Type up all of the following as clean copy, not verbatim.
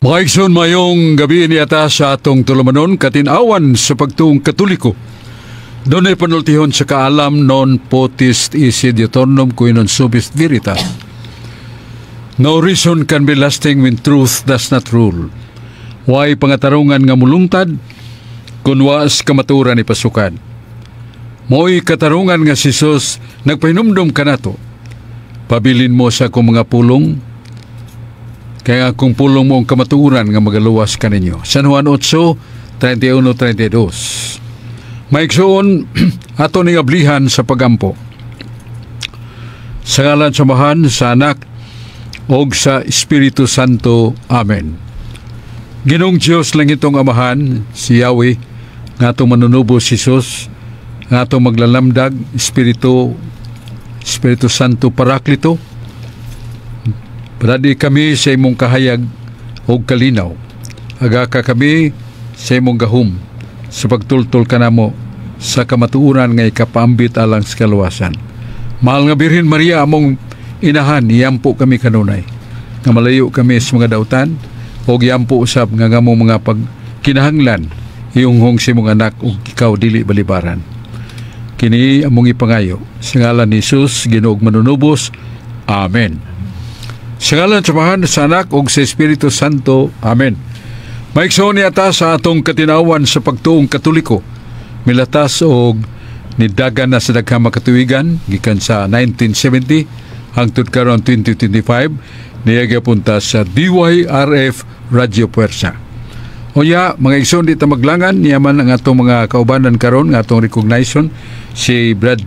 Mga igsoon, mayong gabi niata sa atong tulumanon, Katin-awan sa Pagtuong Katoliko. Dunay panultihon sa kaalam, non potest esse diuturnom qui non subest veritas. No reason can be lasting when truth does not rule. Way pangatarungan nga mulungtad kung was kamaturan ipasukad. Mo'y katarungan nga si Jesus nagpahinumdum kanato. Pabilin mo sa akong mga pulong, kay akong pulong mo ang kamatuoran nga magaluwas kaninyo. San Juan 8, 31-32. Maigsoon, ato ning ablihan sa pagampo. Sa ngalan sa Amahan, sa Anak, og sa Espiritu Santo. Amen. Ginoong Diyos, langitong Amahan, si Yahweh, nga atong manunubos Jesus, nga atong maglalamdag, Espiritu Santo Paraklito, padadi kami sa imong kahayag og kalinaw. Agaka kami sa imong gahum sa pagtultol kanamo sa kamatuoran nga ikapaambit alang sa kaluwasan. Mahal nga Birhen Maria, among inahan, iyampo kami kanunay nga malayo kami sa mga dautan og yampo usab nga ngamong mga pagkinahanglan iunghong sa imong anak ug ikaw dili balibaran. Kini among ipangayo sa ngalan ni Jesus, Ginoo ug manunubos. Amen. Sa ngalan sa Amahan, sa Anak ug sa Espiritu Santo. Amen. Maigsoon, niata sa atong Katinawan sa Pagtuong Katoliko. Milatas og nidagan na sa daghang makatuwigan gikan sa 1970 hangtod karon 2025 niya punta sa DYRF Radio Puwersa. Unya, mga igsoon, di ta maglangan, niya man ang atong mga kaubanan karon nga atong recognition, si Brad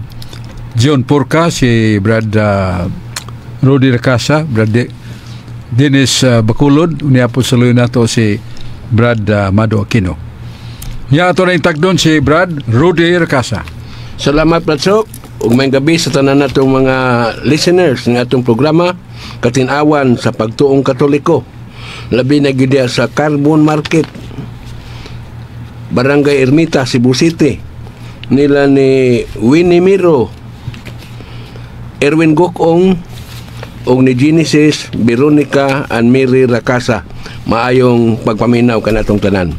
John Porca, si Brad Rudy Racasa, Brad Dennis Bacolod, unya po sa luyo nato si Brad Mado Aquino. Nya ato na tagdon si Brad Rudy Racasa. Salamat, Brad Sok. Ug maayong gabi sa tanan natong mga listeners ng atong programa Katinawan sa Pagtuong Katoliko. Labi na gyud sa Carbon Market, Barangay Ermita, Cebu City. Nila ni Winnie Miro, Erwin Gokong, ug ni Genesis, Veronica, and Mary Racasa. Maayong pagpaminaw kanatong tanan.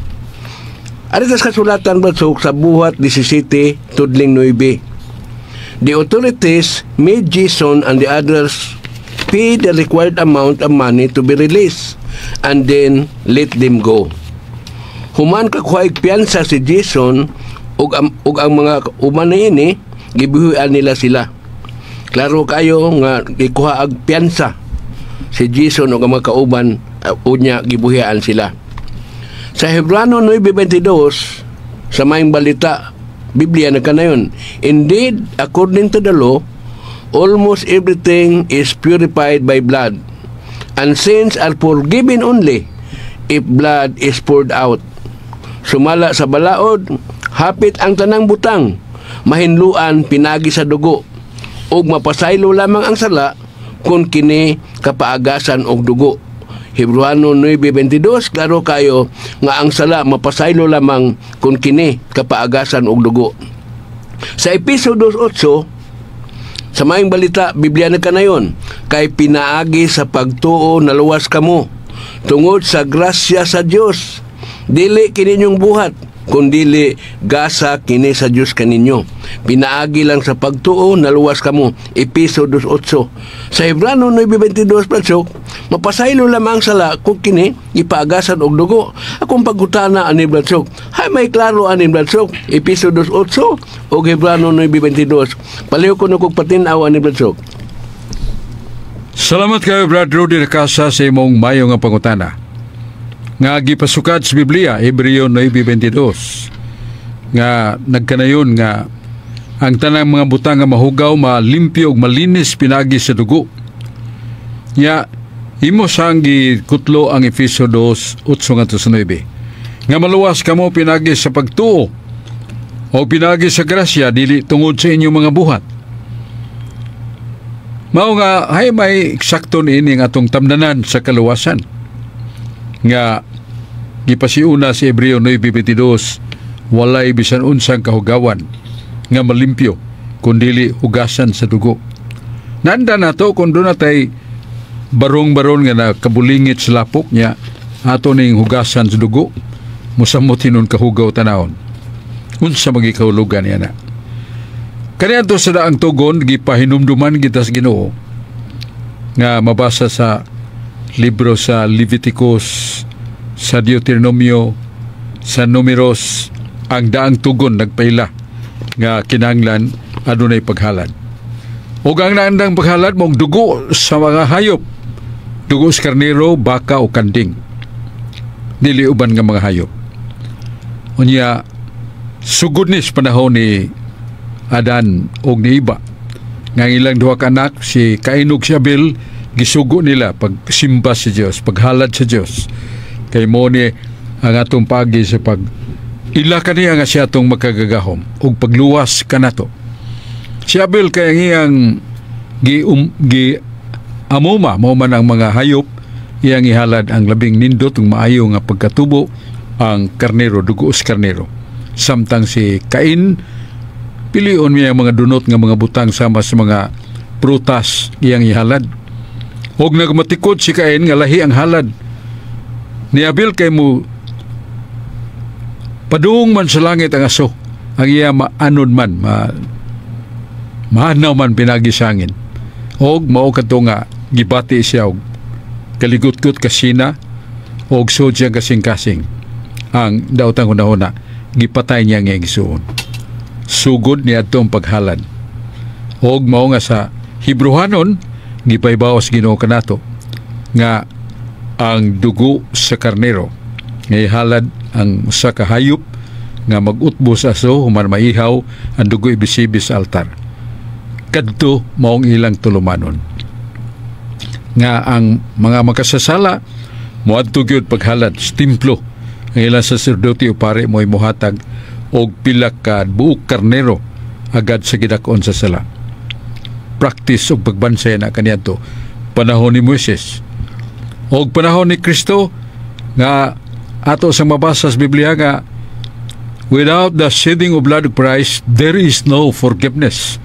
Ari sa kasulatan, Brad Sok, sa Buhat 17 tudling 9. The authorities made Jason and the others pay the required amount of money to be released and then let them go. Human kakuhaig piyansa si Jason ug ang mga uban niini, gibuhian nila sila. Klaro kayo nga gikuha ag piyansa si Jason ug ang mga kauban, unya gibuhian sila. Sa Hebrano 9:22 sa Maayong Balita Biblia nagkanayon, "Indeed, according to the law, almost everything is purified by blood, and sins are forgiven only if blood is poured out." Sumala sa balaod, hapit ang tanang butang mahinluan pinagi sa dugo, ug mapasaylo lamang ang sala kung kini kapaagasan og dugo. Hebreano 9:22, klaro kayo nga ang sala mapasaylo lamang kung kini kapaagasan og dugo. Sa Episo 2:8 sa Maayong Balita Biblia nagkanayon, "Kay pinaagi sa pagtuo naluwas kamo tungod sa grasya sa Dios. Dili kininyong buhat, kundili gasa kini sa Dios kaninyo." Pinaagi lang sa pagtuo naluwas kamo. Episo 2:8. Sa Hebrano 9:22, Brad Sok, mapasaylo lamang sala kung kini ipaagasan og dugo. Akong pagutana ani, Brad Sok, hay may klaro ani, Brad Sok, Episo 2:8 og Hebrano 9:22. Paliw ko no kog patin-aw ani, Brad Sok. Salamat kayo, Brad Rudy Racasa, sa imong mayo nga pangutana. Nga gipasukad sa Biblia, Hebreo 9:22, nga nagkanayon nga ang tanang mga butang nga mahugaw, malimpyo ug malinis pinagi sa dugo. Nya imo sang gikutlo ang Efeso 2:8 ngadto sa 9. Nga maluwas kamo pinagi sa pagtuo o pinagi sa grasya, dili tungod sa inyong mga buhat. Mao nga hay may eksakto niini ang atong tamdanan sa kaluwasan. Nga gipasiuna sa Hebreo 9:22, walay bisan unsang kahugawan nga malimpyo kun dili hugasan sa dugo. Nanda nato kung doon natay barong-baron nga nakabulingit sa lapok niya, Ato ning hugasan sa dugo, musamot hinon kahugaw tanawon. Unsa magikahulugan niya na? Kaniadto sa daang tugon, gipahinumduman kita sa Ginoo nga mabasa sa libro sa Leviticus, sa Deuteronomio, sa Numeros. Ang daang tugon nagpaila nga kinahanglan adunay paghalad. Ug ang naandang paghalad mong dugo sa mga hayop, dugo sa karnero, baka o kanding. Dili uban nga mga hayop. Unya sugod ni sa panahon ni Adan og ni Iba nga ang ilang duha ka anak, si Cain ug si Abel, gisugo nila pagsimba sa Dios, paghalad sa Dios. Kay mo ni ang atong paagi sa pag ila kaniya nga siya atong makagagahom ug pagluwas kanato. Si Abel kay ang iyang gi amuma mao man ang mga hayop, iyang ihalad ang labing nindot ug maayo nga pagkatubo, ang karnero, dugo sa karnero. Samtang si Cain, pilion niya ang mga dunot nga mga butang sama sa mga prutas iyang ihalad. Og nagmatikod si Cain nga lahi ang halad ni Abel kay mo padung man sa langit ang aso, ang iya maanod man, maanaw man pinagi sa hangin. Og mao kadto nga gibati siya og kaligutgot kasina og sud siyang kasing-kasing. Ang daotang hunahuna, gipatay niya ang igsuon. Sugod ni adtong paghalad. Og mao nga sa Hebrehanon gipaybaw sa Ginoo kanato nga ang dugo sa karnero nga ihalad ang usa ka hayop nga mag-utbo sa aso human maihaw ang dugo, ibisibi sa altar. Kadto maong ilang tulumanon nga ang mga makasasala moadto gyud paghalad sa templo. Ang ilang saserdote o pare mo'y mohatag og pila ka buok karnero agad sa gidak-on sa sala. Practice og pagbansay na kaniadto panahon ni Moises og panahon ni Kristo nga ato sa mabasa sa Biblia nga without the shedding of blood of Christ there is no forgiveness.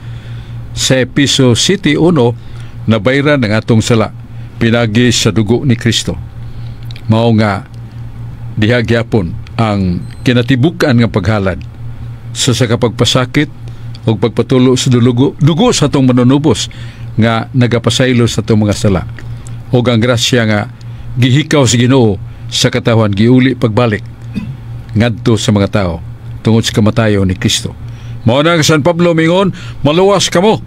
Sa Episo City 1, nabayran ang atong sala pinagi sa dugo ni Kristo. Mao nga diha gyapon ang kinatibuk-an nga paghalad sa kapagpasakit o pagpatulo sa dugo sa atong manunubos nga nagapasaylo sa atong mga sala, ug ang grasya nga gihikaw sa Ginoo sa katawhan giuli pagbalik ngadto sa mga tao tungod sa kamatayon ni Kristo. Mao na nga San Pablo mingon, "Maluwas kamo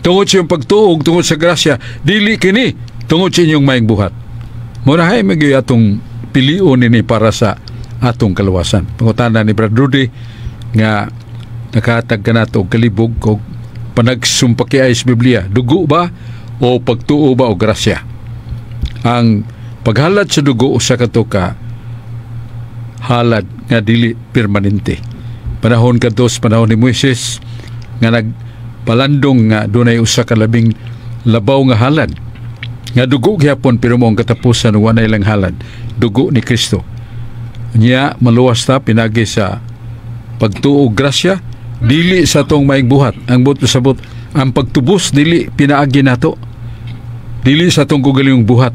tungod sa iyong pagtuo, tungod sa grasya, dili kini tungod sa inyong maayong buhat." Mao na hay magyud atong pilion nini para sa atong kaluwasan. Pangutana ni Brad Rudy nga nakahatag kanato og kalibog og panagsumpaki sa Biblia, dugo ba o pagtuo ba o grasya? Ang paghalad sa dugo usa kato ka halad nga dili permanente. Panahon kadto sa panahon ni Moises nga nagpalandong nga dunay usa ka labing labaw nga halad nga dugo gyapon, pero mo ang katapusan wa na ilang halad, dugo ni Kristo. Nya maluwas ta pinagi sa pagtuo, grasya, dili sa atong maayong buhat. Ang buot sabot, ang pagtubos dili pinaagi nato, dili sa atong kaugalingong buhat,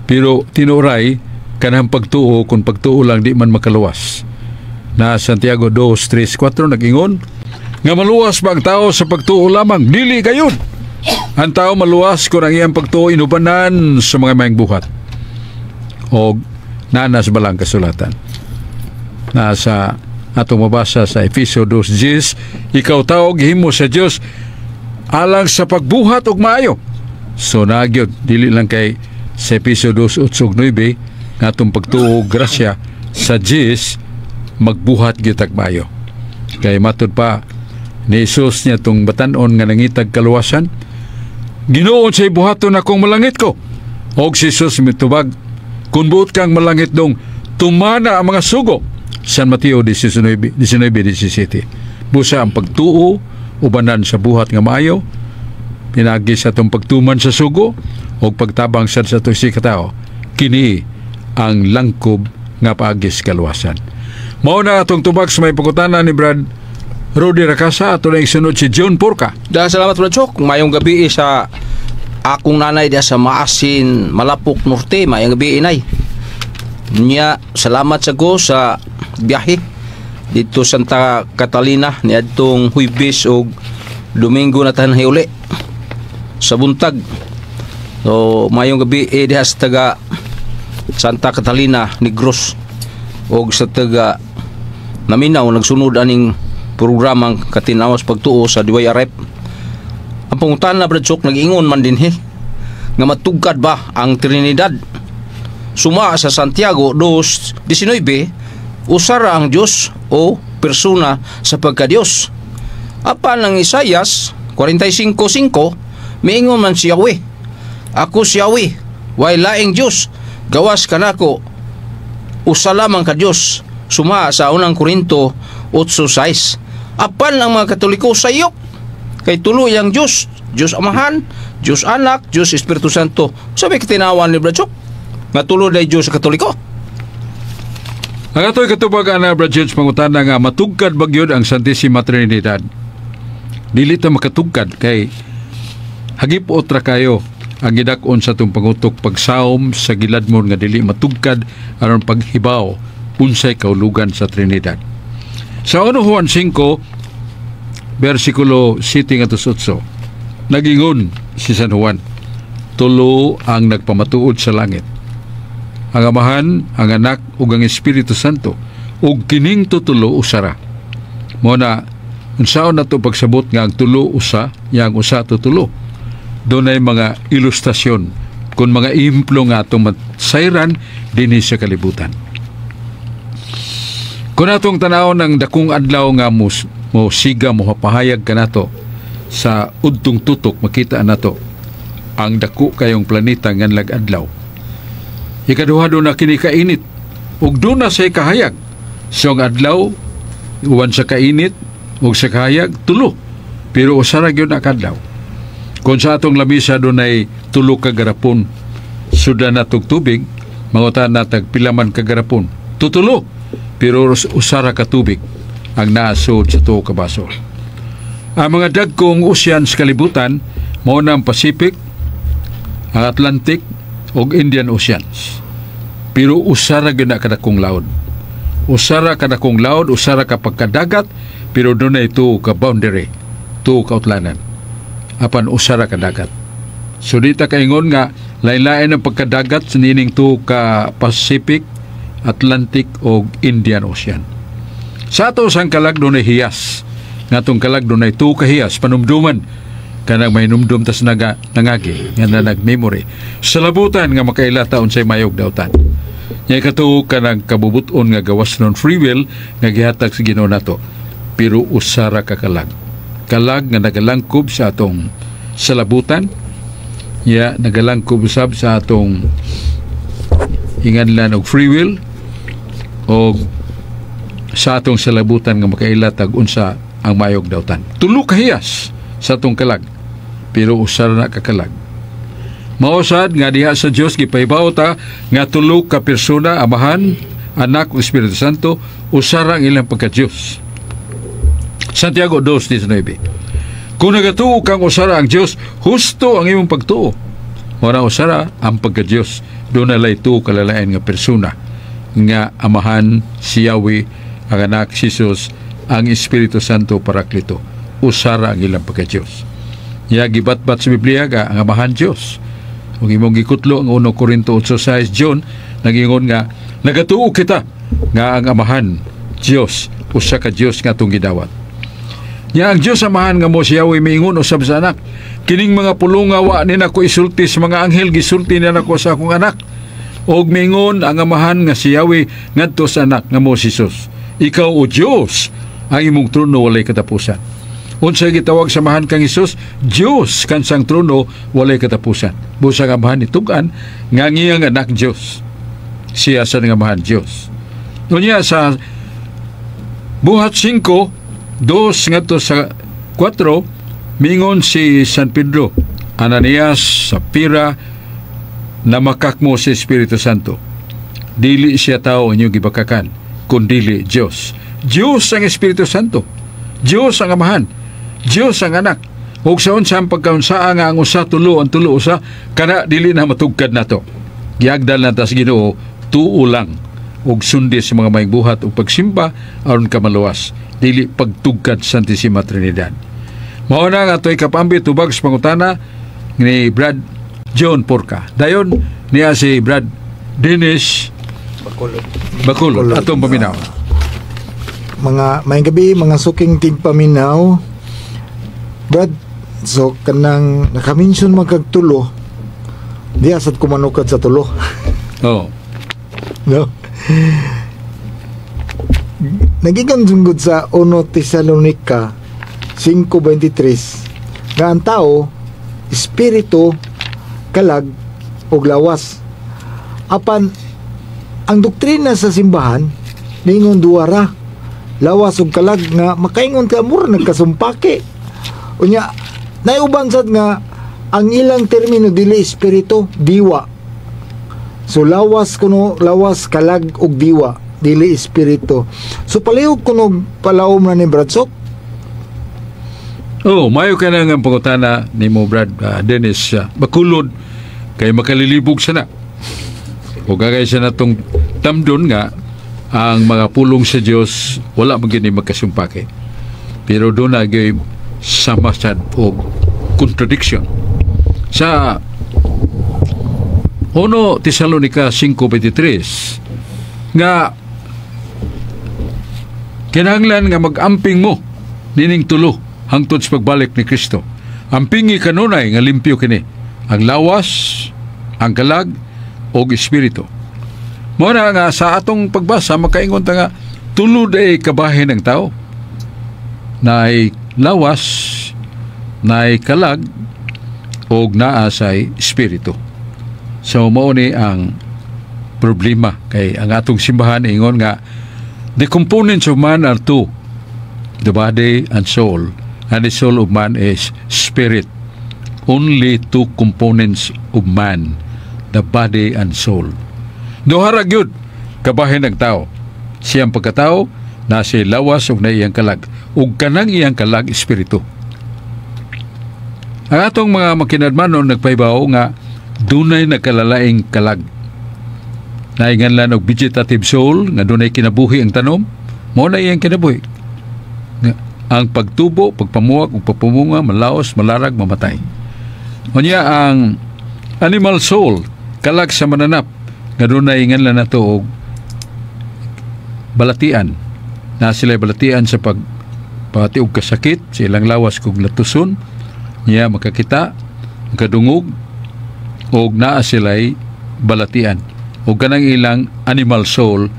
pero tinuray kanang pagtuo. Kung pagtuo lang, di man makaluwas. Na Santiago 2, 3, 4 nag-ingon nga maluwas ba ang tao sa pagtuo lamang? Dili gayon. Ang tao maluwas kung ang iyang pagtuo inubanan sa mga maayong buhat. O naa sa balang kasulatan na sa atong mabasa sa Efeso 2:10, ikaw tao gihimo sa Dios alang sa pagbuhat og maayo. So nagyod dili lang kay sa Efeso 2:8 ug 9 nga atong pagtuo, grasya sa Diyos, magbuhat gyud tag maayo. Kay matud pa ni Jesus niya tong batan-on nga nangitag kaluwasan, "Ginoo, unsay buhaton akong malangit ko?" Og si Jesus mitubag, "Kung buot kang malangit dong, tumana ang mga sugo." San Mateo 19, 19, 17. Busa ang pagtuo ubanan sa buhat nga maayo pinagi sa atong pagtuman sa sugo o pagtabang sad sa atong katao, kini ang langkob nga paagi sa kaluwasan. Mao na atong tubag sa may pangutana ni Brad Rudy Rakasa. Ato na isunod si John Porca. Dahil salamat, Brad Chok. Mayong gabi sa akong nanay diya sa Maasin, Malapok Norte. Mayong gabi, inay. Nya, salamat sa ko sa biyahe dito Santa Catalina niadtong Huybes ug Domingo na tahan uli sa buntag. So mayong gabi diha sa taga Santa Catalina, Negros, og sa taga naminaw nagsunod aning programang Katinawas Pagtuo sa DYRF. Ang pangutana, Brad Chok, nag-ingon man dinhi nga matugkad ba ang Trinidad? Suma sa Santiago 2:19, usara ang Dios o persona sa pagka-Dios. Apan ang Isayas 45:5, miingon man si Yahweh, "Ako si Yahweh, way laing Dios gawas kanako, usa lamang ka Dios," suma sa Unang Korinto 8:6. Apan ang mga Katoliko sayop kay tulo ang Dios: Dios Amahan, Dios Anak, Dios Espiritu Santo. Sabi katinawan ni Brad Chok nga tulo day Dios sa Katoliko. Ang ato'y katubag ana, Brad James, pangutana nga matugkad ba gyud ang Santissima Trinidad? Dili ta makatugkad kay hagipot ra kayo ang gidak-on sa atong pangutok pagsaom sa giladmon nga dili matugkad aron paghibaw unsay kahulugan sa Trinidad. Sa 1 Juan 5 versikulo 7 ngadto 8, nagingon si San Juan, "Tulo ang nagpamatuod sa langit, ang Amahan, ang Anak ug ang Espiritu Santo, ug kining tutulo usara." Mo na unsaon nato pagsabot nga ang tulo usa, yang usa tutulo? Dunay mga ilustrasyon kung mga ehemplo nga atong masayran dinhi sa kalibutan. Kung atong tanawon ang dakong adlaw nga mo siga, mo pahayag kanato sa udtong tutok, makita nato ang dako kayong planeta nga adlaw. Ikaduha, doon na kini kainit ug doon na say kahayag. So ang adlaw uwan sa kainit ug sa kahayag tulo, pero usa ra gyud na kadlaw. Kung sa atong lamisa dunay tulo ka garapon, suda na tug tubig, mangutan na tag pila man ka garapon? Tutulo, pero usa ra ka tubig ang naasod sa tuo ka baso. Ang mga dagkong ocean sa kalibutan mao na ang Pacific, ang Atlantic ug Indian Oceans. Pero usa ra gyud na kadakong laod. Usa ra kadakong laod, usa ra ka pagkadagat, pero dunay tuo ka boundary, tuo ka utlanan. Apan usa ra ka dagat. So di ta kaingon nga lain-lain ang pagkadagat sa nining tuo ka Pacific, Atlantic o Indian Ocean. Sa ato sang kalag dunay hiyas. Nga atong kalag dunay tuo ka hiyas, panumduman kanang may numdum tas naga nangagi nga na nag-memory sa labutan nga makaila ta unsay mayog dautan. Nya katuo kanang kabubuton nga gawas non free will nga gihatag sa Ginoo nato, pero usa ra ka kalag, kalag nga nagalangkob sa atong salabutan ya, nagalangkob usab sa atong hinganlan og free will og sa atong salabutan nga makaila tag unsa ang mayog dautan. Tulo ka hiyas sa atong kalag, pero usa na ka kalag. Mao sad nga diha sa Dios gipahibaw ta nga tulo ka persona, Amahan, Anak ug Espiritu Santo, usa ra ang ilang pagka-Dios. Santiago 2:19. Kung nagatuo kang usa ra ang Dios, husto ang imong pagtuo. Mao na usa ra ang pagka-Dios. Doon na lay tuo kalalain nga persona nga Amahan si Yahweh, ang Anak si Jesus, ang Espiritu Santo Paraklito. Usa ra ang ilang pagka-Dios. Ya gibatbat sa Biblia nga ang Amahan Dios. Ug imong gikutlo ang 1 Korinto 8:6, John nagingon nga nagatuo kita nga ang Amahan Dios, usa ka Dios nga atong gidawat. Nya ang Dios Amahan nga mo si Yahweh miingon usab sa Anak, "Kining mga pulong nga wa ni nako isulti sa mga anghel, gisulti ni nako sa akong Anak." Og miingon ang Amahan nga si Yahweh ngadto sa Anak nga mo si Jesus, "Ikaw o Dios, ang imong trono walay katapusan." Unsa gitawag sa Amahan kang Hesus? Dios kansang trono walay katapusan. Busa ang Amahan nitug-an nga ang iyang Anak Dios. Siya sa nga Amahan Dios. Unya sa Buhat 5:2 ngadto sa 4, mingon si San Pedro, "Ananias, Sapira, namakak mo sa Espiritu Santo. Dili siya tao inyong gibakakan, kundili Dios." Dios ang Espiritu Santo. Dios ang Amahan. Dios ang Anak. Ug sa unsang pagkaunsaa nga ang usa tulo, ang tulo usa, kana dili na matugkad nato. Giagdal na ta sa Ginoo. Pagtuo lang ug sundi sa mga maayong buhat ug pagsimba aron ka maluwas, dili pagtugkad Santissima Trinidad. Mao na nga ato'y kapaambit tubag sa pangutana ni Brad John Porca. Dayon niya si Brad Dennis Bacolod. Bacolod, Bacolod. Atong paminaw. Mga maayong gabi, mga suking tigpaminaw. Brad, so kanang naka-mention man kag tulo. Di asad ko manukad sa tulo. Oh. No? Nagikan sunggod sa 1 Tesalonica 5:23 nga ang tao espiritu, kalag ug lawas. Apan ang doktrina sa simbahan ningon duha ra, lawas ug kalag, nga makaingon ka mura nagkasumpaki. Unya naiuban sad nga ang ilang termino dili espiritu, diwa. So lawas kuno, lawas, kalag ug diwa, dili espiritu. So palihog kuno palawom na ni Brad Sok. Oh, mayo ka na nga pangutana ni mo, Brad Dennis Bacolod, kay makalilibog sana. O gagay sa natong tamdon nga ang mga pulong sa Dios wala man gini magkasumpake. Pero doon na gyud sama sad og contradiction. Sa 1 Tesalonica 5:23 nga kinahanglan nga mag-amping mo nining tulo hangtod sa pagbalik ni Kristo. Ampingi kanunay nga limpyo kini ang lawas, ang kalag og espiritu. Mao na nga sa atong pagbasa makaingon ta nga tulo day kabahin ng tao. Naay lawas, naay kalag og naa say espiritu. So mao ni ang problema kay ang atong simbahan ingon nga the components of man are two, the body and soul, and the soul of man is spirit. Only two components of man, the body and soul. Duha ra gyud kabahin ng tao. Siyang pagkatao na si lawas ug na iyang kalag, ug kanang iyang kalag espiritu. Ang atong mga makinadmanon nagpahibaw nga dunay nagkalalaing kalag. Nainganlan og vegetative soul nga dunay kinabuhi ang tanom, mao na iyang kinabuhi. Nga, ang pagtubo, pagpamuwak ug pagpamunga, malaos, malarag, mamatay. Unya ang animal soul, kalag sa mananap, nga dunay nganlan nato og balatian. Na sila balatian sa pag pati og kasakit sa ilang lawas kung latuson, niya makakita, makadungog, og naa sila'y balatian. Og kanang ilang animal soul,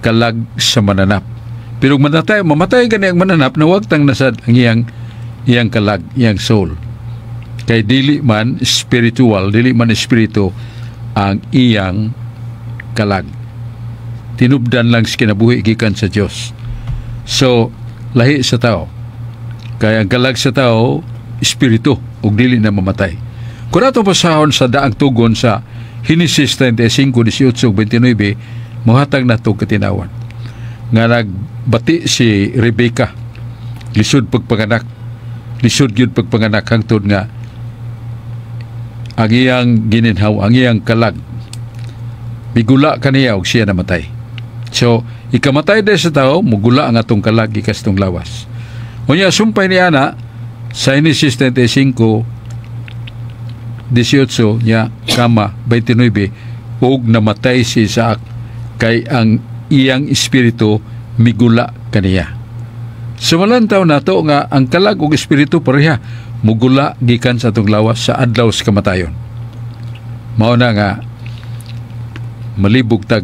kalag sa mananap. Pero mamatay, mamatay gani ang mananap, nawagtang nasad ang iyang kalag, iyang soul. Kay dili man spiritual, dili man espiritu ang iyang kalag. Tinubdan lang sa kinabuhi gikan sa Dios. So, lahi sa tao. Kay ang kalag sa tao, espiritu, ug dili na mamatay. Kung ato basahon sa daang tugon sa Henesis 35, 18, 29, mohatag nato katinawan. Nga nagbati si Rebecca, lisod pagpanganak, lisod gyud pagpanganak hangtod nga ang iyang gininhaw, ang iyang kalag, migula kaniya og siya namatay. So, ikamatay dahil sa tao, mugula ang atong kalag gikas tong lawas. Unya, sumpay ni ana, sa Genesis 35, 18 niya, kama 29, ug namatay si Isaac kay ang iyang espiritu migula kaniya. Sumalantaw nato nga ang kalag ug espiritu pareha mugula gikan sa atong lawas sa adlaw sa kamatayon. Mao na nga malibog tag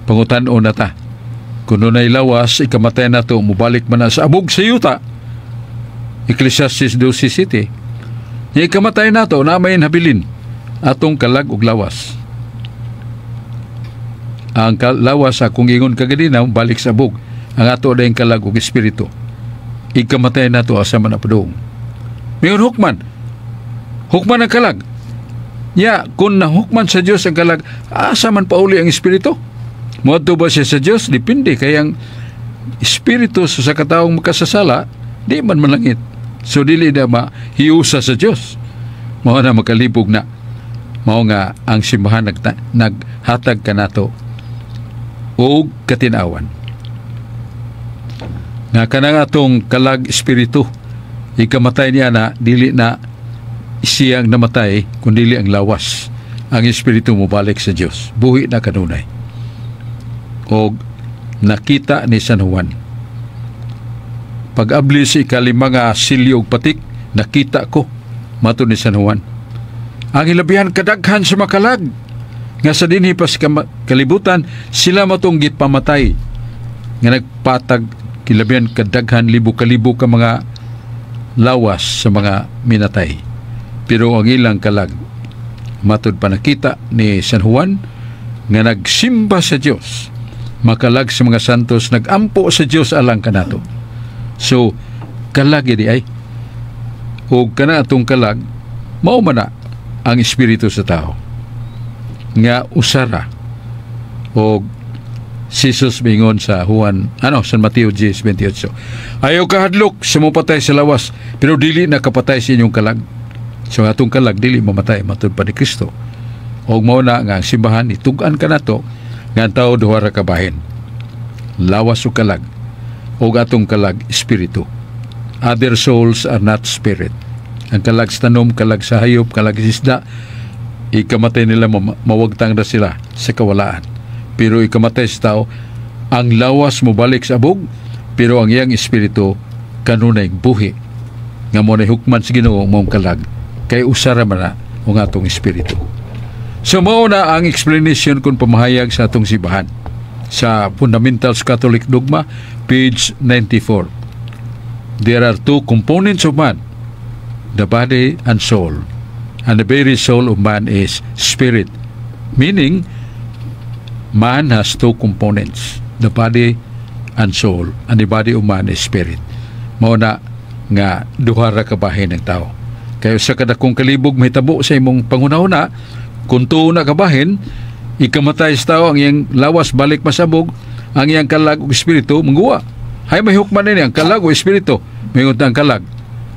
pangutan-on na ta. Kung dunay lawas, ikamatay nato, mubalik man na sa abog sa yuta. Ecclesiastes 12:7. Nya ikamatay nato, na may habilin atong kalag ug lawas. Ang lawas akong ingon kaganina, balik sa abog. Ang ato dayong kalag ug espiritu. Ikamatay nato asa man apadung. Mayon hukman. Hukman ang kalag. Nya, kung nahukman sa Dios ang kalag, asa man pauli ang espiritu? Moadto ba siya sa Dios? Depende. Kaya ang espiritu sa kataong makasasala, di man malangit. So dili na mahiusa sa Dios. Mao na makalibog na. Mao nga ang simbahan naghatag kanato O katinawan. Nga kanang atong kalag espiritu, ikamatay niya na, dili na siyang namatay, kundili ang lawas. Ang espiritu mobalik sa Dios. Buhi na kanunay. Og nakita ni San Juan. Pag-abli sa ikalima nga silyo og patik, nakita ko, mato ni San Juan, ang hilabihan kadaghan sa makalag nga sa dinhi pa sa kalibutan sila matong gipamatay nga nagpatag hilabihan kadaghan libo kalibo ka mga lawas sa mga minatay. Pero ang ilang kalag, matud pa nakita ni San Juan, nga nagsimba sa Dios, makalag sa mga santos, nagampo sa Dios alang kanato. So kalag di ay, ug kana atong kalag mao man na ang espiritu sa tao nga usara. Og si Jesus mingon sa Juan, ano, San Mateo 10:28, "Ayaw kahadlok sa mopatay sa lawas pero dili na kapatay sa inyong kalag." So ang atong kalag dili mamatay, matud pa ni Kristo. Og mao na nga ang simbahan itug-an kanato nga ang tao duha ra ka bahin, lawas ug kalag, ug atong kalag espiritu. Other souls are not spirit. Ang kalag sa tanom, kalag sa hayop, kalag sa isda, ikamatay nila, mawagtang na sila sa kawalaan. Pero ikamatay sa tao, ang lawas mobalik sa abog, pero ang iyang espiritu kanunay buhi. Nga mo na hukman sa Ginoo mong kalag, kay usara man na ang atong espiritu. So mao na ang explanation kung pamahayag sa atong simbahan. Sa Fundamentals Catholic Dogma, page 94. There are two components of man, the body and soul. And the very soul of man is spirit. Meaning, man has two components, the body and soul. And the body of man is spirit. Mao na nga duha ra ka bahin ng tao. Kaya sa kadakong kalibog mahitabo sa imong panghuna-huna, kung tuo na kabahin, ikamatay sa tao, ang iyang lawas balik masabog, ang iyang kalag ug espiritu mangguwa. Hay may hukman nini ang kalag o espiritu? Mingon ang kalag,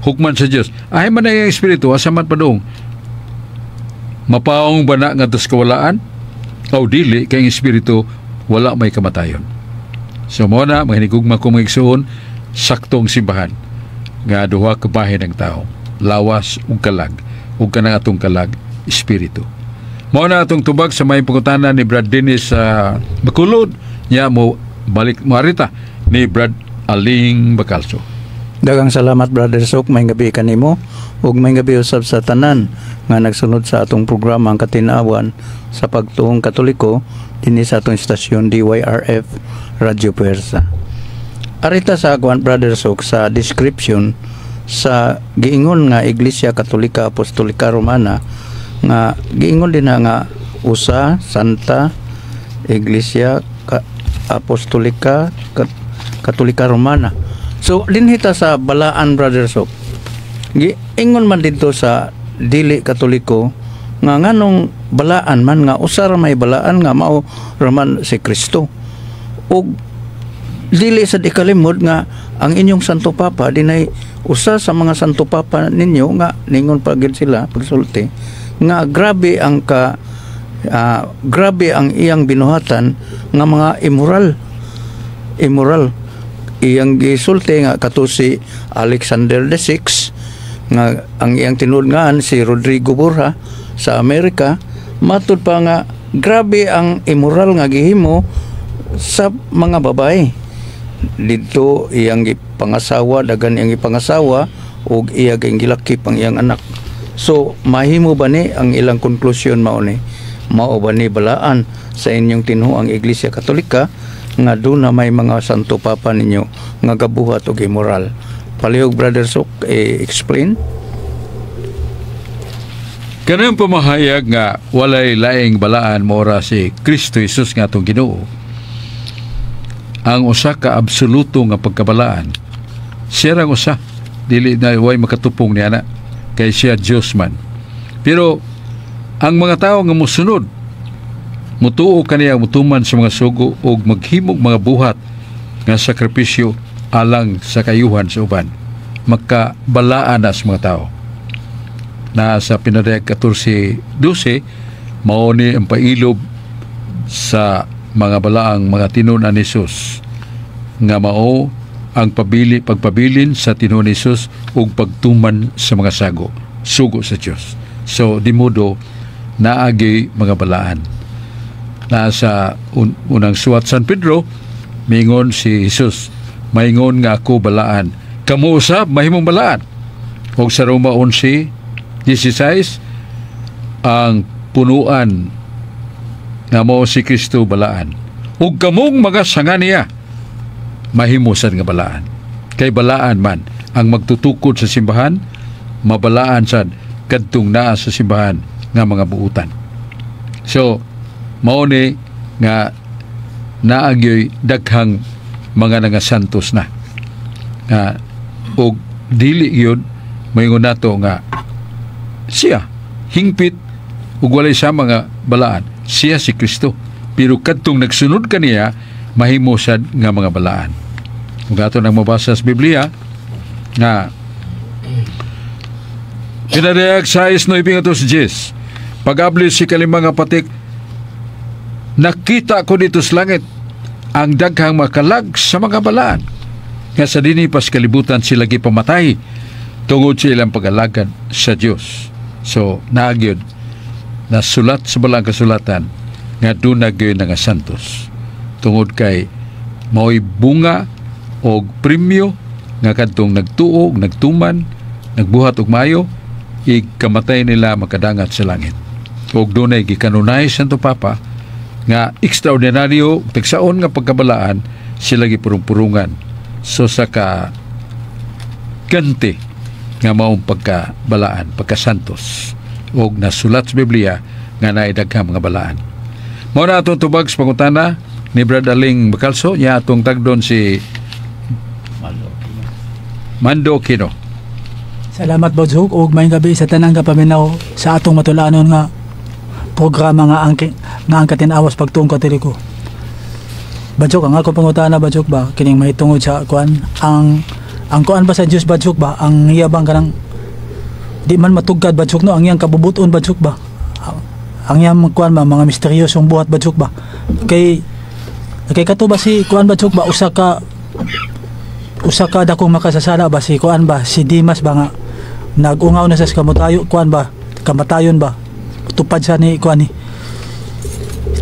hukman sa Dios. Ay man ang iyang espiritu, asa man padung? Mapaong ba na nga sa kawalaan? O dili, kay ang espiritu wala may kamatayon. So mo na, mga hinigugma ko mga igsuon, saktong simbahan nga duha ka bahin ng tao, lawas ug kalag, ug kanang atong kalag espiritu. Mao na atong tubag sa may pangutana ni Brad Dennis sa Bacolod nya mo balik mo arita ni Brad Aling Bacalso. Daghang salamat, Brother Sok, may gabi kanimo ug may gabi usab sa tanan nga nagsunod sa atong programa, Ang Katinawan sa Pagtuong Katoliko, dinhi sa atong istasyon DYRF Radio Puwersa. Arita sa kuan, Brother Sok, sa description sa giingon nga Iglesia Katolika Apostolika Romana, nga giingon din na nga usa Santa Iglesia Apostolika Katolika Romana. So dinhita sa balaan, Brother Sok. Giingon man dito sa dili Katoliko nga nganong balaan man nga usa ra may balaan nga mao raman si Kristo. Ug dili sa ikalimod nga ang inyong Santo Papa dinay usa sa mga Santo Papa ninyo nga ningon pa gid sila pagsulti nga grabe ang iyang binuhatan nga mga immoral immoral. Iyang gisulti nga kato si Alexander the Sixth, nga ang iyang tinuod ngaan si Rodrigo Borja sa Amerika, matud pa nga grabe ang immoral nga gihimo sa mga babae didto. Iyang gipangasawa, dagan iyang gipangasawa ug iya ging gilakip ang iyang anak. So mahimo ba ni ang ilang konklusyon, mao ni mao ba ni balaan sa inyong tinuang Iglesia Katolika nga doon na may mga Santo Papa ninyo nga gabuhat og immoral? Palihog, Brother Sok, eh, explain. Kanang pamahayag nga walay laing balaan mora si Kristo Jesus nga atong Ginoo. Ang usa ka absoluto nga pagkabalaan. Siya rang usa, dili na way makatupong niya na kay siya Dios man. Pero ang mga tao nga mosunod, mutuo kaniya, mutuman sa mga sugo ug maghimog mga buhat nga sakripisyo alang sa kayuhan sa uban, makabalaan na sa mga tao. Na sa Pinadayag 14:12, mao ni ang pailob sa mga balaang mga tinunan ni Jesus nga mao ang pagpabilin sa tinuod ni Jesus ug pagtuman sa mga sugo sa Dios. So di modo naagi mga balaan. Nasa unang suwat San Pedro, mingon si Jesus, "Maingon nga ako balaan, kamo usab mahimong balaan." Og sa Roma 11:16, ang punuan nga mao si Kristo balaan ug kamong mga sanga niya mahimo sad nga balaan, kay balaan man ang magtutukod sa simbahan, mabalaan sad kadtong naa sa simbahan nga mga buutan. So mao ni nga naagyoy daghang mga nangasantos na nga og dili gyud maingon nato nga siya hingpit ug walay sa mga balaan. Siya si Kristo, pero kadtong nagsunod kaniya mahimo sad nga mga balaan. Ug ato nang mabasa sa Biblia nga Pinadayag 6:9-10, pag-abli si kalima nga patik, nakita ko dito sa langit ang daghang makalag sa mga balaan nga sa dinhi pas kalibutan sila gipamatay tungod sa ilang pag-alagad sa Dios. So naagyod nasulat sa balang kasulatan nga duna gyud nga santos tungod kay mao'y bunga og premyo nga kadtong nagtuo, nagtuman, nagbuhat og maayo, ikamatay nila makadangat sa langit. Og dunay gikanunay Santo Papa nga extraordinaryo tagsaon nga pagkabalaan sila gipurong-purungan. So sa ka ganti nga maong pagkabalaan, pagkasantos, og nasulat sa Biblia nga naay daghang mga balaan. Mao na atong tubag sa pangutana ni Brad Aling Bacalso nya atong tagdon si Mando Kino. Salamat, Bodsok, ug maayong gabi sa tanang kapaminaw sa atong matulanon nga programa nga ang Katinawas Pagtuong Katoliko. Badsok, ang ako pangutana, Badsok ba, kining mahitungod sa kuan, ang kuan ba sa Dios, Badsok ba, ang iya bang kanang di man matugkad, Badsok, no, ang iyang kabubuton, Badsok ba, ang iyang kuan ba, mga misteryosong buhat, Badsok ba, kay kato ba si kuan, Badsok ba, usa ka dakong makasasala ba si kuan ba, si Dimas ba, nga nag-ungaw na sa kamutayo kuan ba, kamatayon ba, tupad sa ni kuan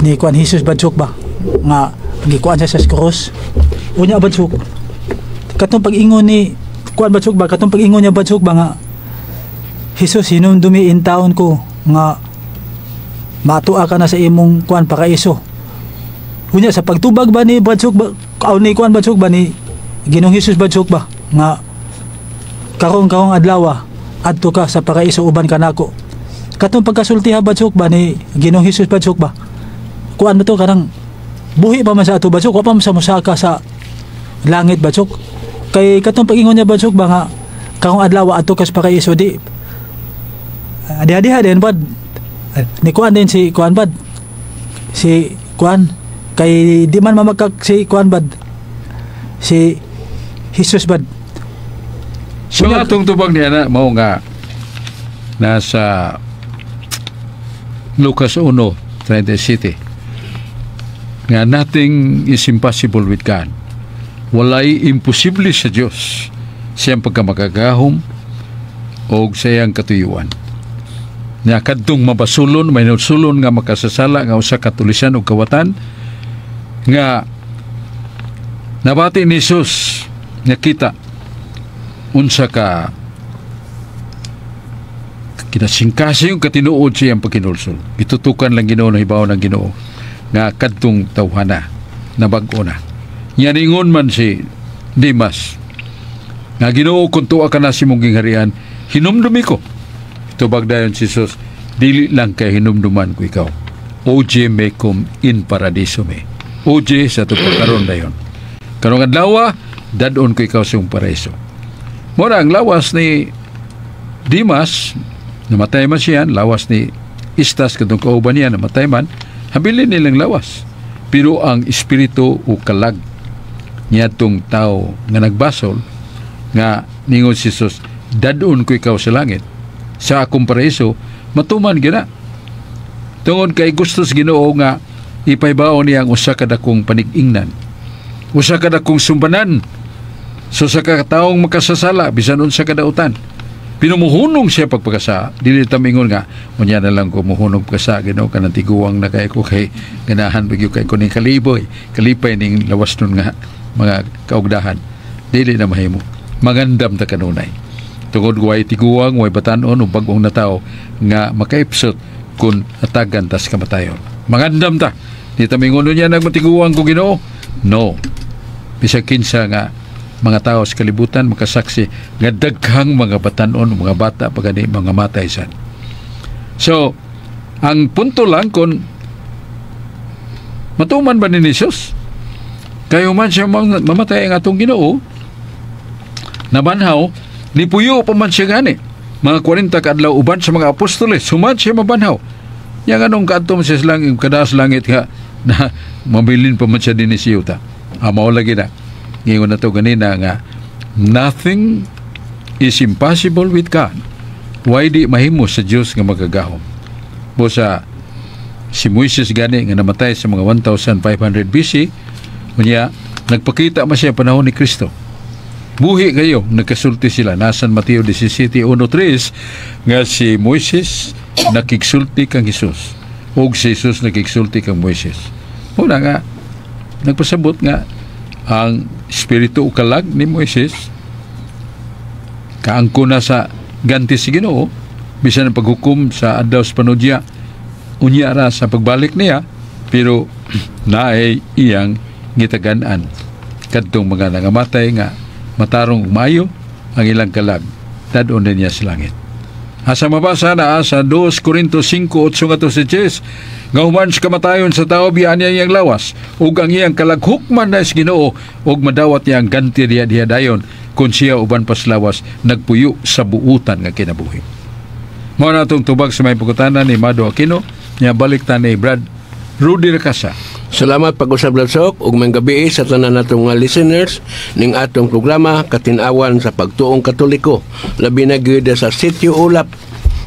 ni kuan Jesus, Badsok ba, nga gikuan siya sa krus. Unya, Badsok, katong pag-ingon ni kuan, Badsok ba, katong pag-ingon niya, Badsok ba, nga "Jesus, hinumdumi in taon ko nga matua ka na sa imong kuan paraiso." Unya sa pagtubag ba ni Badsok ba, aw ni kuan, Badsok ba, ni Ginoong Hesus, Badsok ba, nga "Karong adlaw adto ka sa paraiso uban kanako," katong pagkasultiha, Badsok ba, ni Ginoong Hesus, Badsok ba, kuan ba to, kanang buhi pa man sa ato, Badsok, wa pa man sa musaka sa langit, Badsok? Kay katong pag-ingon niya, Badsok ba, nga "Karong adlaw adto ka sa paraiso," di adi-adiha din bad ni kuan din si kuan bad, si kuan, kay di man mamagkak si kuan bad, si Jesus bad. So ang atong tubag niya na mao nga nasa Lucas 1:37 nga nothing is impossible with God. Walay imposible sa Dios, siyang pagkamakagahom o sa iyang katuyuan. Nya kadtong mabasulon, may sulon nga makasasala nga usa ka tulisan og kawatan nga nabati ni Jesus, nakita unsa ka kinasingkasing yung katinuod siyang pagkinulsol. Gitutukan lang Ginoo ng hibaw ng Ginoo nga kadtong tawhana na bag-o na. Nya ningon man si Dimas nga, "Ginoo, kung tuwa ka na sa imong gingharian, hinumdumi ko." Tubag dayon si Jesus, "Dili lang kay hinumduman ko ikaw. Hodie mecum in paradiso me." Hodie sa tupakaron dayon. Karong adlaw, dad-on ko ikaw sa imong paraiso. Mora ang lawas ni Dimas, namatay man siya, lawas ni Istas katong kauban niya, namatay man, habilin nilang lawas. Pero ang espiritu o kalag niadtong tao nga nagbasol nga ningon si Jesus, "Dadon ko ikaw sa langit sa akong paraiso," matuman gina. Tungod kay gusto sa Ginoo nga Ipaybaon niya ang usa ka dakong panig-ingnan, usa ka dakong sumbanan sa usa ka taong makasasala bisan unsa ka dautan. Pinumuhunong siya pagpakasa. Dili ta mingon nga unya na lang ko muhunong pagkasa, Ginoo, kanang tiguang na kay ko, kay ganahan ba gyud kay ko ning kaliboy, kalipay ning lawas nun nga mga kaugdahan. Dili na mahimo. Mangandam ta kanunay tungod way tiguang, way batan-on o bag-ong na tao nga makaipsot kung atagan tas kamatayon. Mangandam ta. Di ta mingon niya nagmatiguang ko, Ginoo. No, bisag kinsa nga mga tao sa kalibutan makasaksi nga daghang mga batan-on, mga bata pa gani, mga matay sad. So, ang punto lang kung matuman ba ni Jesus? Kayo man siya mamatay ang atong Ginoo, nabanhaw, nipuyo pa man siya gani. Mga 40 kaadlaw uban sa mga apostoles, human siya mabanhaw. Yang anong kaadto siya sa langit, kadas langit nga na mabilin pa man siya din ni siyuta. Mao lagi na. Ngayon na to ganina nga nothing is impossible with God. Why di mahimo sa Dios nga magagahom? Busa si Moises gani nga namatay sa mga 1500 BC, unya nagpakita man siya panahon ni Kristo. Buhi kayo, nagkasulti sila. Nasan Mateo 17:1-3 nga si Moises nakigsulti kang Jesus ug si Jesus nakigsulti kang Moises. Muna nga nagpasabot nga ang espiritu o kalag ni Moises kaangko na sa ganti si Ginoo, bisan ang paghukom sa adlaw sa panudya unya ra sa pagbalik niya, pero naay iyang gitagan-an kadtong mga nangamatay nga matarong ug maayo ang ilang kalag, dad-on din niya sa langit. Asa mabasa na sa 2 Corinto 5:8 ngadto sa 10 nga human sa kamatayon sa tao, biyaan niya iyang lawas ug ang iyang kalag hukman na sa Ginoo ug madawat niya ang ganti diha diha dayon kung siya uban pas lawas nagpuyo sa buutan nga kinabuhi. Mao na atong tubag sa may pagkutana ni Mado Aquino niya. Balik ta ni Brad Rudy Recasa. Salamat pag-usab, Lasok, ug maayong gabi sa tanan natong mga listeners ning atong programa Katinawan sa Pagtuong Katoliko. Labi na gyud sa Sitio Ulap,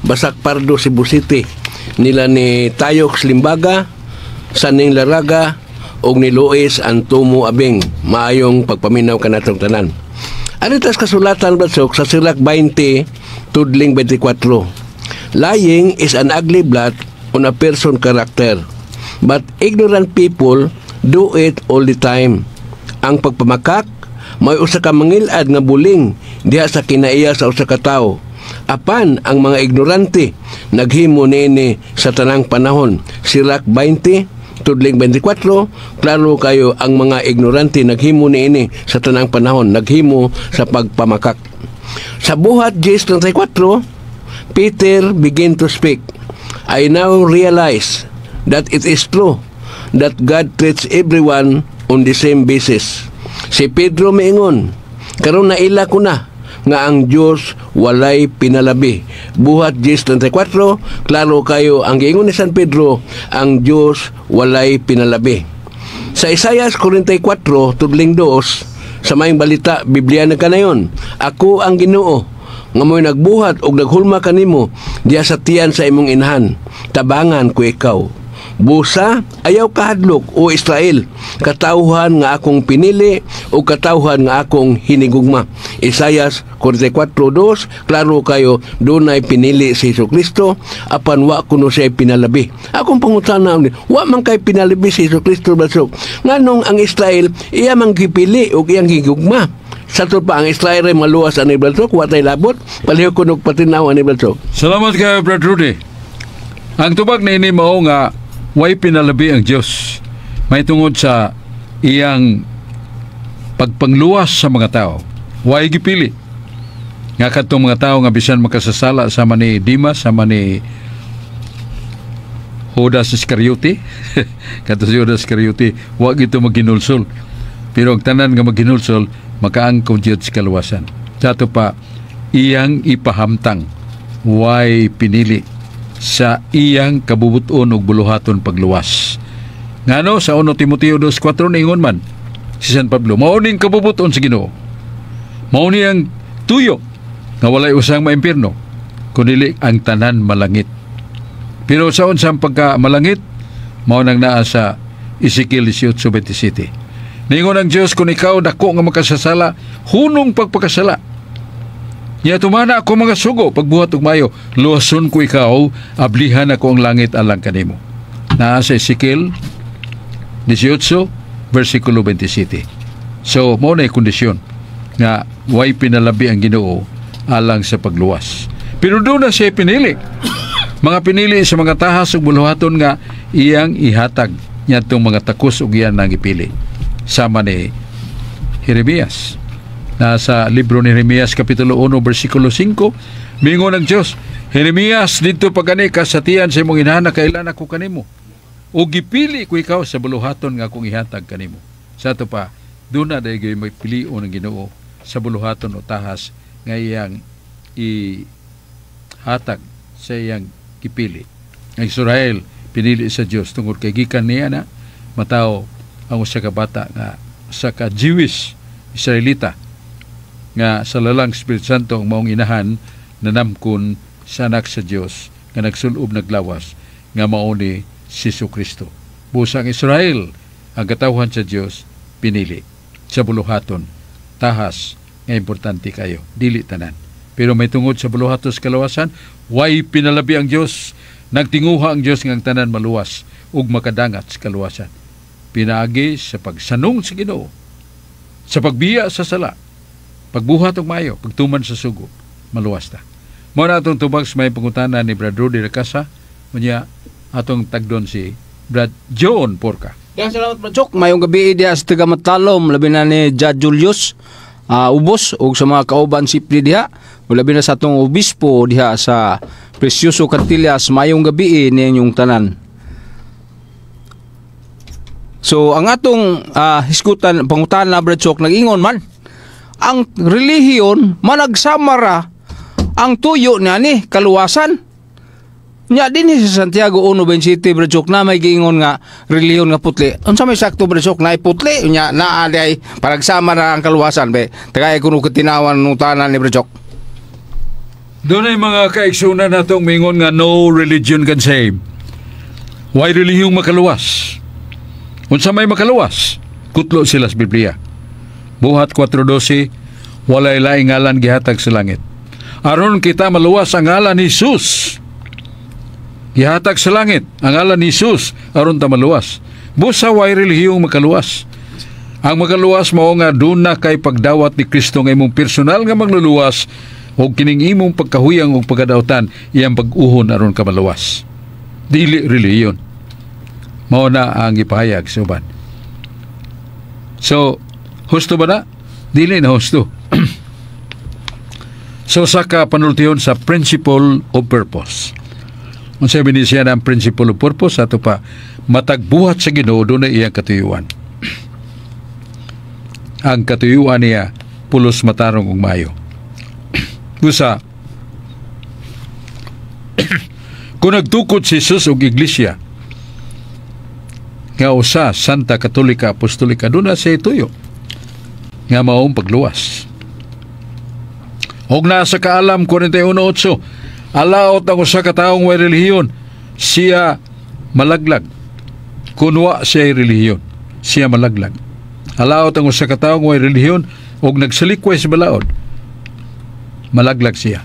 Basak Pardo, Cebu City. Nila ni Tayox Limbaga, Saning Laraga ug ni Luis Antomo Abing. Maayong pagpaminaw kanatong tanan. Aritas kasulatan, Batsok, sa Sirach 20 tudling 24. Lying is an ugly blot on a person character. But ignorant people do it all the time. Ang pagpamakak may usa ka mangilad nga buling diha sa kinaiya sa usa ka tawo. Apan ang mga ignorante naghimo niini sa tanang panahon. Sirach 20 tudling 24, klaro kayo ang mga ignorante naghimo niini sa tanang panahon, naghimo sa pagpamakak. Sa Buhat 10:34, Peter began to speak. "I now realize that it is true that God treats everyone on the same basis." Si Pedro miingon, "Karon naila ko na nga ang Dios walay pinalabi." Buhat 10:34, klaro kayo ang giingon ni San Pedro, ang Dios walay pinalabi. Sa Isaiah 44, tudling 2, sa Maayong Balita, Biblia na kanayon, "Ako ang Ginoo, nga mo'y nagbuhat og naghulma kanimo diha sa tiyan sa imong inahan. Tabangan ko ikaw. Busa, ayaw kahadlok, o Israel, katawhan nga akong pinili o katawhan nga akong hinigugma." Isayas 44:2, klaro kayo, dunay pinili si Hesus Kristo, apan wa kuno siya pinalabi. Akong pangutana, wa man kay pinalabi si Hesus Kristo, basok. Nganong ang Israel, iya man gipili og iyang gigugma? Sa pa ang Israel ay maluwas ani, Badsok, wa tay labot, palihog kuno patinaw ani, Badsok. Salamat kay Brad Rudy. Ang tubag na ini mao nga way pinalabi ang Dios may tungod sa iyang pagpangluwas sa mga tao. Way gipili. Nga kadtong mga tao nga bisan makasasala sama ni Dimas, sama ni Judas Iscariote. Kadto si Judas Iscariote, wa gito maghinulsol. Pero ang tanan nga maghinulsol, makaangkon jud sa kaluwasan. Sa ato pa, iyang ipahamtang way pinili sa iyang kabubuton ug buluhaton pagluwas. Ngano sa 1 Timoteo 2:4 niingon man si San Pablo, mao ning kabubuton sa Ginoo. Mao ni ang tuyo nga walay usang maimpierno kundi ang tanan malangit. Pero sa unsang pagka malangit, mao nang naa sa Ezekiel 18:27. Ningon ang Dios, kung ikaw dako nga makasasala, hunong pagpakasala. Nya tumana ako mga sugo, pagbuhat og mayo, luwason ko ikaw, ablihan ako ang langit alang kanimo. Naa sa Ezekiel 18, versikulo 27. So, mao na kondisyon nga way pinalabi ang Ginoo alang sa pagluwas. Pero doon na siya pinili. Mga pinili sa mga tahas ug buluhaton nga iyang ihatag niadtong mga takos ug iyan nang ipili. Sama ni Jeremias. Nasa libro ni Jeremias kapitulo 1 versikulo 5, mingon ang Dios, "Jeremias, didto pa gani ka sa tiyan sa imong inahan, kailan ako kanimo. O gipili ko ikaw sa buluhaton nga akong ihatag kanimo." Sa ato pa, doon na dahil may pilion ng Ginoo sa buluhaton o tahas nga iyang ihatag sa iyang gipili. Ang Israel pinili sa Dios tungod kay gikan niya na matawo ang usa ka bata nga usa ka Jewish Israelita nga sa lalang Espiritu Santo ang maong inahan nanamkon sa anak sa Dios nga nagsulob naglawas nga mao ni si Kristo. Busa ang Israel ang katawhan sa Dios pinili sa buluhaton tahas nga importante kayo, dili tanan. Pero may tungod sa buluhaton sa kalawasan, way pinalabi ang Dios. Nagtinguha ang Dios nga ang tanan maluwas ug makadangat sa kaluwasan. Pinaagi sa pagsanong sa Ginoo, sa pagbiya sa sala, pagbuhat og maayo, pagtuman sa sugo, maluwas ta. Mao na atong tubag sa may pangutana ni Brad Rudy Racasa, unya atong tagdon si Brad John Porca. Ya, salamat, Brad Chok. Mayong gabi diha sa taga Matalom, labi na ni Jad Julius ubos ug sa mga kauban sipli diha, ug labi na sa atong obispo diha sa Precioso Cantillas, mayong gabi ninyong tanan. So ang atong hisgutan pangutana, Brad Chok, nag-ingon man ang relihiyon managsamara ang tuyo niya ni kaluwasan. Nya din sa Santiago 1:27, Brad Chok, na may giingon nga relihiyon nga putli. Unsa may sakto, Brad Chok, na putli nya naa di ay paragsama na ang kaluwasan be. Tagay kuno katinawan nung tanan ni Brad Chok. Doon ay mga kaigsunan natong mingon nga no religion can save. Way relihiyong makaluwas. Unsa may makaluwas? Kutlo sila sa Biblia. Buhat 4:12, walay laing ngalan gihatag sa langit. Aron kita maluwas, ang ngalan ni Jesus. Gihatag sa langit ang ngalan ni Jesus aron ta maluwas. Busa way relihiyong makaluwas. Ang makaluwas mao nga duna kay pagdawat ni Kristo nga imong personal nga magluluwas o kining imong pagkahuyang ug pagkadautan iyang pag-uhon aron ka maluwas. Dili relihiyon. Mao na ang gipahayag sa uban. So, husto ba na? Dili na husto. So, sa ka panultihon sa principle of purpose. Unsa ni siya ang principle of purpose? Ato pa, matag buhat sa Ginoo doon na iyang katuyuan. Ang katuyuan niya pulos, matarong ug maayo. Busa kung nagtukod si Jesus og iglesia nga usa, Santa, Katolika, Apostolika, doon na siya tuyo nga maong pagluwas. Og nasa Kaalam 41:8, alaot ang usa ka taong way relihiyon, siya malaglag. Kun wa siya relihiyon, siya malaglag. Alaot ang usa ka taong way relihiyon og nagsalikway sa balaod, malaglag siya.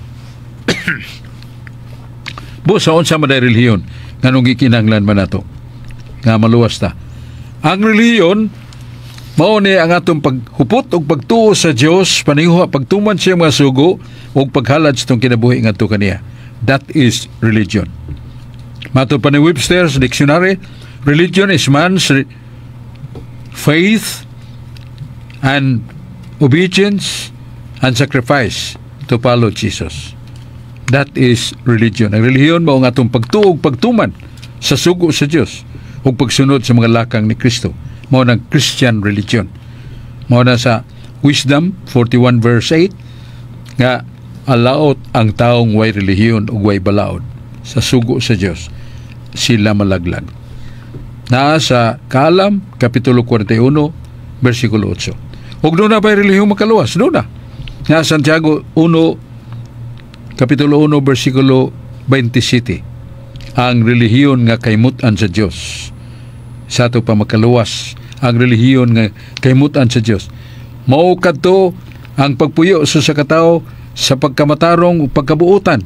Busa unsa man relihiyon, nganong gikinahanglan man nato nga maluwas ta? Ang relihiyon mao ni ang atong paghupot ug pagtuo sa Dios, paninguha, pagtuman siya mga sugo ug paghalad sa itong kinabuhi ngadto kaniya. That is religion. Matod pa ni Webster's Dictionary, religion is man's faith and obedience and sacrifice to follow Jesus. That is religion. Ang relihiyon mao ang atong pagtuo ug pagtuman sa sugo sa Dios ug pagsunod sa mga lakang ni Kristo. Mao nang Christian religion. Mao na sa Wisdom 41 verse 8 nga alaot ang taong way relihiyon ug way balaod sa sugo sa Dios, sila malaglag. Naa sa Kaalam kapitulo 41 versikulo 8. Ug doon na ba'y relihiyon makaluwas? Doon na. Nga Santiago 1 kapitulo 1 versikulo 27. Ang relihiyon nga kaymutan sa Dios. Sa ato pa makaluwas ang relihiyon nga kahimutan sa Dios. Mao kadto ang pagpuyo sa usa ka tawo sa pagkamatarong ug pagkabuotan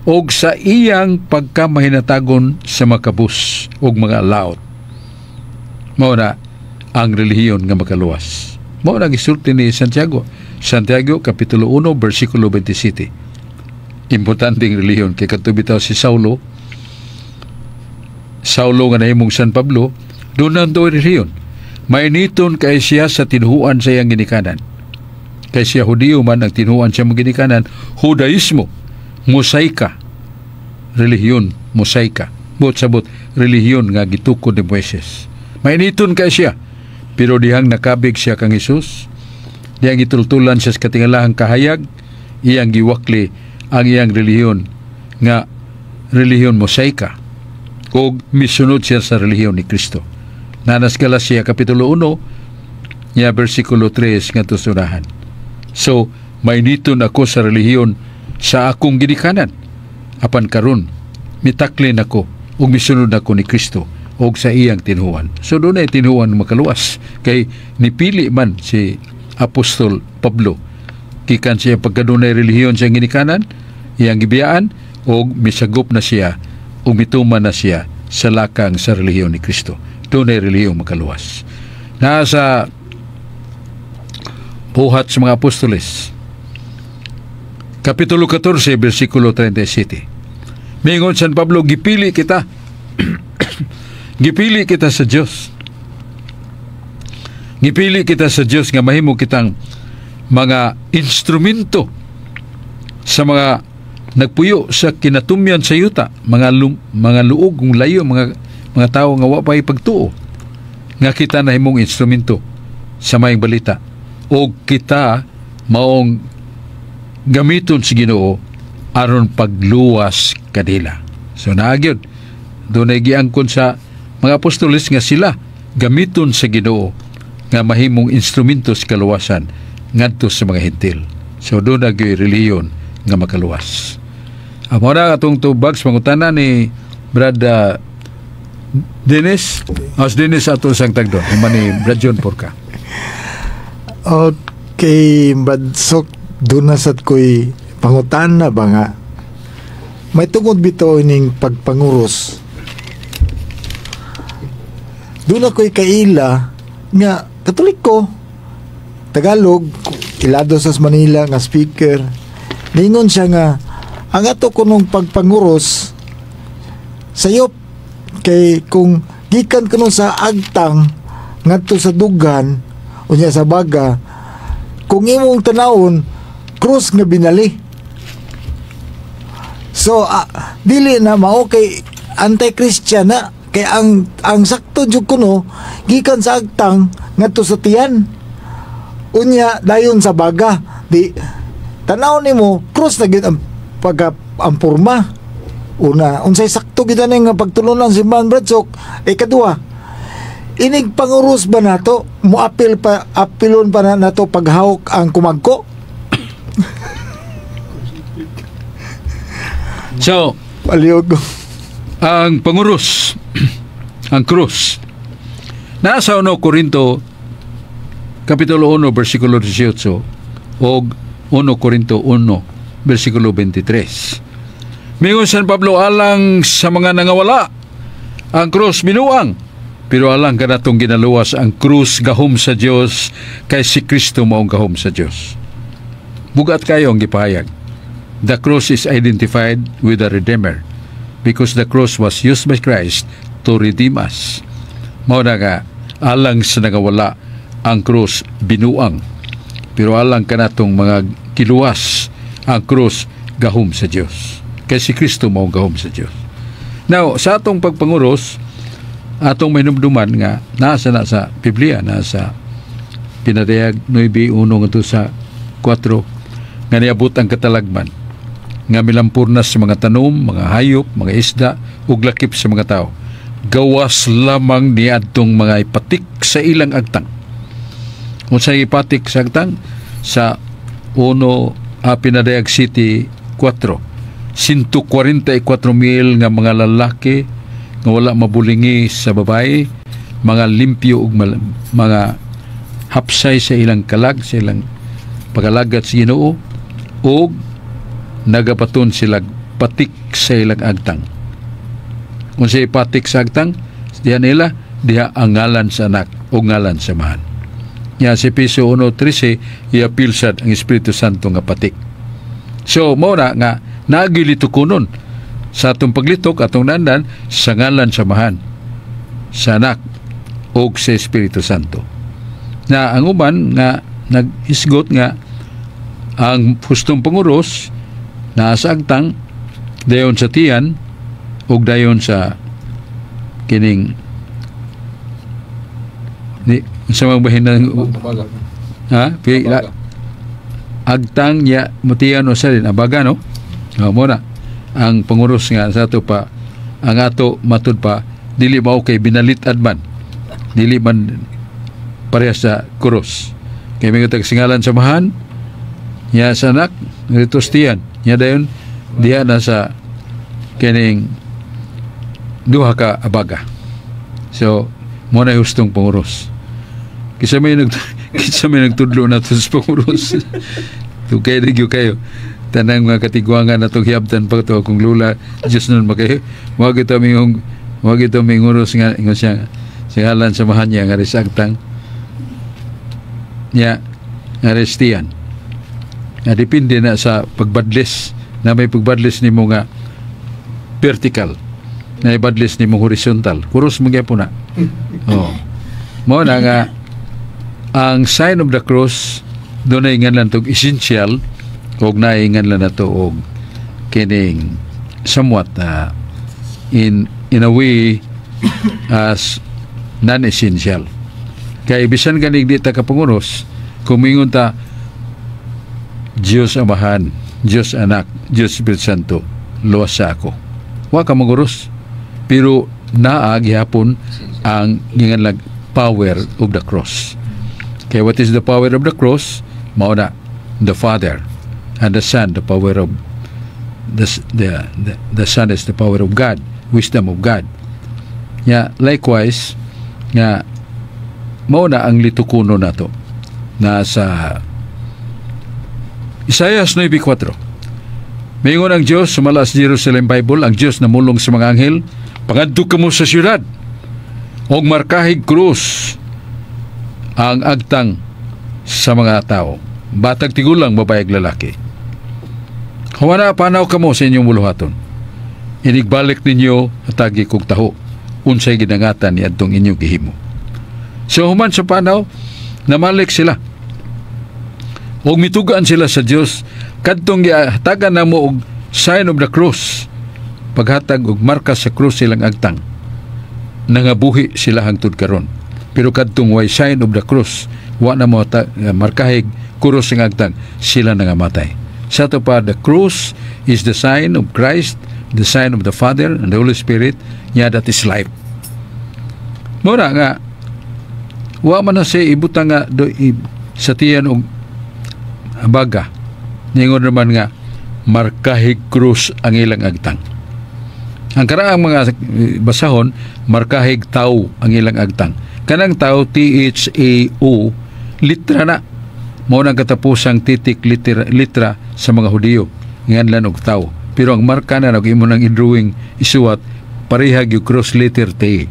og sa iyang pagkamahinatagon sa makabus ug mga laot. Mao na ang relihiyon nga makaluwas. Mao na gisulti ni Santiago. Santiago Kapitulo 1 versikulo 27. Importante ang relihiyon kay kadto bitaw si Saulo, Saulo nga nahimong San Pablo, doon na relihiyon. Mainiton kay siya sa tinuhuan sa iyang ginikanan. Kay siya Hudiyo man, ang tinuhuan siya mga ginikanan, Judaismo, Mosaika, relihiyon, Mosaika. But sabot, relihiyon nga gitukod ni Moises. Mainiton kay siya, pero dihang nakabig siya kang Hesus, dihang itultulan siya sa katingalahang kahayag, iyang giwakli ang iyang relihiyon nga relihiyon Mosaika ug misunod siya sa relihiyon ni Kristo. Nanas Galacia Kapitulo 1 nya versikulo 3 ngadto sa unahan. So, mainiton ako sa relihiyon sa akong ginikanan. Apan karon mitaklin ako ug misunod ako ni Kristo og sa iyang tinuhuan. So doon ay tinuhuan makaluwas kay nipili man si Apostol Pablo gikan siya pagkadunay relihiyon sa ginikanan, iyang gibiyaan og misagop na siya ug mituman na siya sa lakang sa relihiyon ni Kristo. Doon ay relihiyon makaluwas. Nasa Buhat sa mga Apostoles, Kapitulo 14, versikulo 37. Mingon San Pablo, gipili kita. Gipili kita sa Dios. Gipili kita sa Dios nga mahimo kitang mga instrumento sa mga nagpuyo sa kinatumyan sa yuta, mga luog ng layo, mga tao nga wa pa ipagtuo, nga kita nahimong instrumento sa maayong balita o kita maong gamiton sa Ginoo aron pagluwas kanila. So naagyod, doon ay giangkon sa mga apostoles nga sila gamiton sa Ginoo nga mahimong instrumento sa kaluwasan ngadto sa mga Hentil. So doon na gyud relihiyon nga makaluwas. Amo na atong tubag sa pangutana ni Brad Dennis. As Dennis ato sang tagdon. Human ni Brad John Porca. Okay, Brad Sok, doon na sad ko'y pangutana ba nga may tungod bitaw ining pagpanguros. Doon ako'y kaila nga Katoliko, Tagalog, ilado sa Manila nga speaker. Ningon siya nga ang ato kunong pagpanguros sayop kay kung gikan kuno sa agtang ngadto sa dughan unya sa baga, kung imong tanawon, krus nga binali. So dili na mao kay anti-Christian na kay ang sakto jud kuno gikan sa agtang ngadto sa tiyan unya dayon sa baga, di tanaw nimo krus na gyud ang pagka ang porma. Una, unsay sakto gyud ani nga pagtulunan simbahan, Brad Sok? Ikaduha, inig panguros ba nato moapil pa, apilon pa na nato paghawk ang kumagko? So, Palihog. Ang panguros, ang krus, nasa 1 Korinto Kapitulo 1, versikulo 18 og 1 Korinto 1, versikulo 23. Mingon San Pablo, alang sa mga nangawala, ang krus binuang, pero alang kanatong ginaluwas, ang krus gahom sa Dios, kay si Kristo maong gahom sa Dios. Bugat kayo ang gipahayag. The cross is identified with the Redeemer because the cross was used by Christ to redeem us. Mao na nga, alang sa nagawala, ang krus binuang. Pero alang kanatong mga kiluwas, ang krus gahom sa Dios. Kay si Kristo mao gahom sa Dios. Now, sa atong pagpanguros, atong mainumduman nga nasa na sa Biblia, nasa Pinadayag 9:1 ngadto sa 4, nga niabot ang katalagman nga milampurnas sa mga tanom, mga hayop, mga isda ug lakip sa mga tao. Gawas lamang niadtong mga ipatik sa ilang agtang. Unsay ipatik sa agtang? Sa 1 Pinadayag City 4, 144,000 nga mga lalaki nga wala mabulingi sa babae, Mga limpyo ug mga hapsay sa ilang kalag, sa ilang pagalagat sa Ginoo, ug nagabaton sila patik sa ilang agtang. Kung sa patik sa agtang diha nila, diha ang ngalan sa Anak o ngalan sa Amahan. Nya si Efeso 1:13, iapil sad ang Espiritu Santo nga patik. So mao na nga nagilitukonon sa atong paglitok, atong nandan sa ngalan sa Amahan, sa Anak ug sa Espiritu Santo. Na ang uban nga naghisgot nga ang hustong panguros naa sa agtang, dayon sa tiyan, ug dayon sa kining ni sa mga bahin ng ha pi, agtang ya mutiyan o sa din abaga, no? Oh, mo na ang panguros nga sa ato pa, ang ato matud pa dili ba okay, binalit-ad man, dili man parehas sa krus, kay may singalan sa Amahan nya sa Anak ngadto tiyan nya, dayon diha na sa kining duha ka abaga. So mo na hustong panguros. Kinsa may nagtudlo na to sa panguros? Tugay rin kayo tanang mga katigwangan na itong hiyabtan pa to akong lula. Diyos nun makayo, wag ito minguros nga ingon siya sa ngalan sa Amahan niya nga sa agtang niya nga tiyan, nga depende na sa pagbadlis na may pagbadlis nimo nga vertical, na ibadlis nimo horizontal, kuros mo gyapon na. Oh, mo na nga ang sign of the cross doon ay nganlan tog essential og naingan lang nato og kining somewhat in a way as non-essential, kay bisan ganig di ta kapanguros, kumingon ta "Diyos Amahan, Diyos Anak, Diyos Espiritu Santo, luwas sa ako," wa ka manguros, pero naa gihapon ang ginganlag power of the cross. Kay what is the power of the cross? Mao na the Father and the Son, the power of the Son is the power of God, wisdom of God. Ya, likewise nga mao na ang litukono nato na sa Isaias 9:4. Mingon ang Diyos, sumala sa Jerusalem Bible, ang Diyos namulong sa mga anghel, "Pangadto kamo sa syudad og markahig krus ang agtang sa mga tao, batag tigulang, babae ug lalaki. Huwana, panaw kamo sa inyong buluhaton. Inigbalik ninyo, hatagi kog taho unsay gidangatan ni adtong inyong gihimo." So human sa panaw, namalik sila og mitugaan sila sa Dios kadtong gihatagan namo og sign of the cross, paghatag og marka sa krus silang agtang, nangabuhi sila hangtod karon. Pero kadtong way sign of the cross, wa na mo markahig krus ang agtang, sila nangamatay. Sa ato pa, the cross is the sign of Christ, the sign of the Father and the Holy Spirit nya, that is life. Mura nga wa man na siya ibutang nga do, sa tiyan og abaga. Ningon naman nga markahig krus ang ilang agtang. Ang karaang mga basahon, markahig tao ang ilang agtang. Kanang tao, Thao, litra na. Mao nang katapusang titik litra, litra sa mga Hudiyo nganlan og tao. Pero ang marka na og imo nang i-drawing, isuwat, pareha gyud cross, letter T,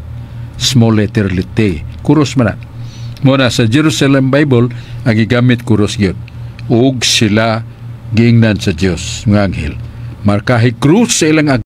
small letter T, krus man na. Mo na sa Jerusalem Bible ang gigamit, krus gyud. Ug sila giingnan sa Dios mga anghel, markahi krus sa ilang.